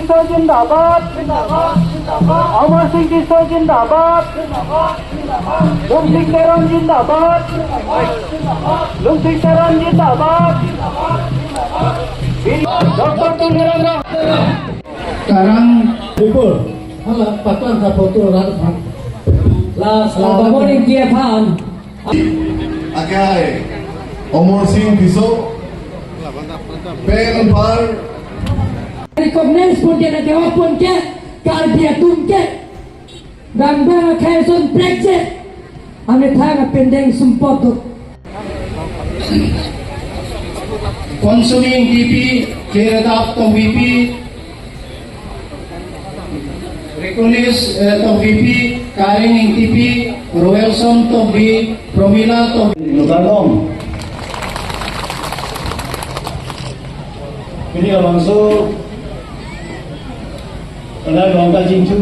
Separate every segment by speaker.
Speaker 1: Tisso জিন্দাবাদ, অমর সিং টিসো জিন্দাবাদ, লুমসিং তেরন জিন্দাবাদ, লুমসিং তেরন জিন্দাবাদ, doctor তুলিরাম
Speaker 2: Karang Tripur hala patlan ka foto ral phan
Speaker 3: la salvador dia phan
Speaker 4: Akai Amar Singh Tisso pen par
Speaker 3: recognize pun ke na dewa pun ke kar dia tum ke gangba khaison prek আমি থাকা pending সম্পদ
Speaker 2: Consuming DP Keradap tong VP Reconis tong VP Karin ing TP Roelson tong B Promila tong
Speaker 5: Lukarong Ini langsung Kena longka jingchu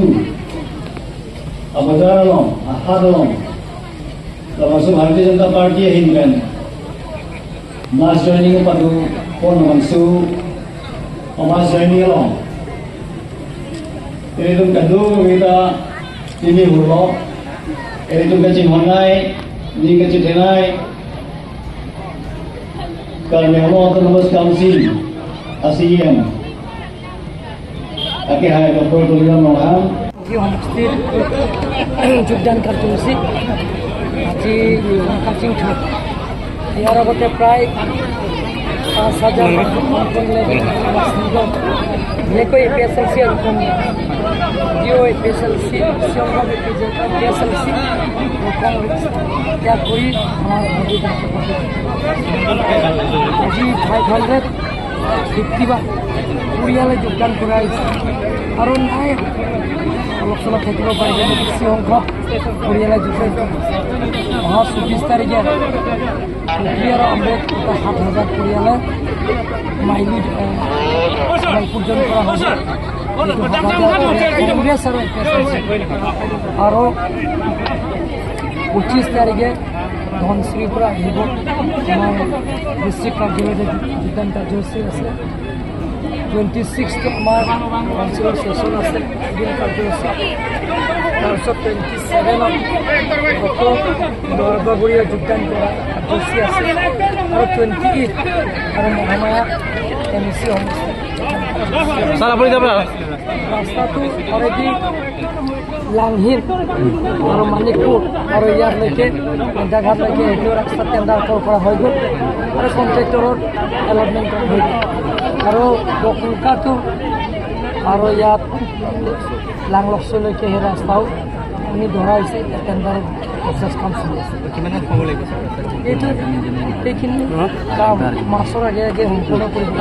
Speaker 5: Abadaralong Ahadalong Langsung Bharatiya Janata Party hingan Mass joining padu pon mangsu mass joining along Ini tum kadu kita ini hurlo ini tum kacing honai ini kacing thenai Karnelo Autonomous Council ACM Ake hai Dr. Tuliram Nonghan
Speaker 3: সমষ্টিৰ যোগদান কাৰ্যসূচী আজি কাচিংঠাত। ইয়াৰ আগতে প্ৰায় 5000 বিশেষকৈ A P S L C আৰু যিও A P S L C A P S L C Congress ত্যাগ কৰি আমাৰ আজি 550 পৰিয়ালে যোগদান কৰা হৈছে আৰু নাই অলপ চলপ থাকিব পাৰে, কিন্তু বেছি সংখ্যক পৰিয়ালে যোগদান কৰিছে। অহা 24 তাৰিখে হুগলী আৰু আম্বেদ 7000 পৰিয়ালে মাইলি পূজন কৰা হ'ব কংগ্ৰেছ আৰু A P S L C. আৰু 25 তাৰিখে ধনশিৰিৰ পৰা আহিব আমাৰ ডিষ্ট্ৰিক্ট কাৰ্যালয়ত যোগদান কাৰ্যসূচী আছে। 26 আমাৰ কাউন্সিলৰ ছেশ্যন আছে এদিন কাৰ্যসূচী। তাৰপিছত 27 দৰবাগুৰিয়া যোগদান কৰা কাৰ্যসূচী আছে আৰু 28 আৰু মহামায়া এম চি সমষ্টি। ৰাস্তাটো অলৰেডি লাংহিৰ আৰু মানিকপুৰ আৰু ইয়াৰলৈকে মেন্দাঘাটলৈকে সেইটো ৰাস্তা টেণ্ডাৰ কৰা হৈ গ'ল আৰু কণ্ট্ৰেক্টৰৰ এলটমেণ্ট কৰা হৈ গ'ল আৰু দকুলকাটো আৰু ইয়াত লাংলকচলৈকে সেই ৰাস্তাও আমি ধৰা হৈছে। এতিয়া টেণ্ডাৰ প্ৰচেছ কাম চলি আছে। এইটো এইখিনি কাম মাছৰ আগে আগে সম্পূৰ্ণ কৰিব।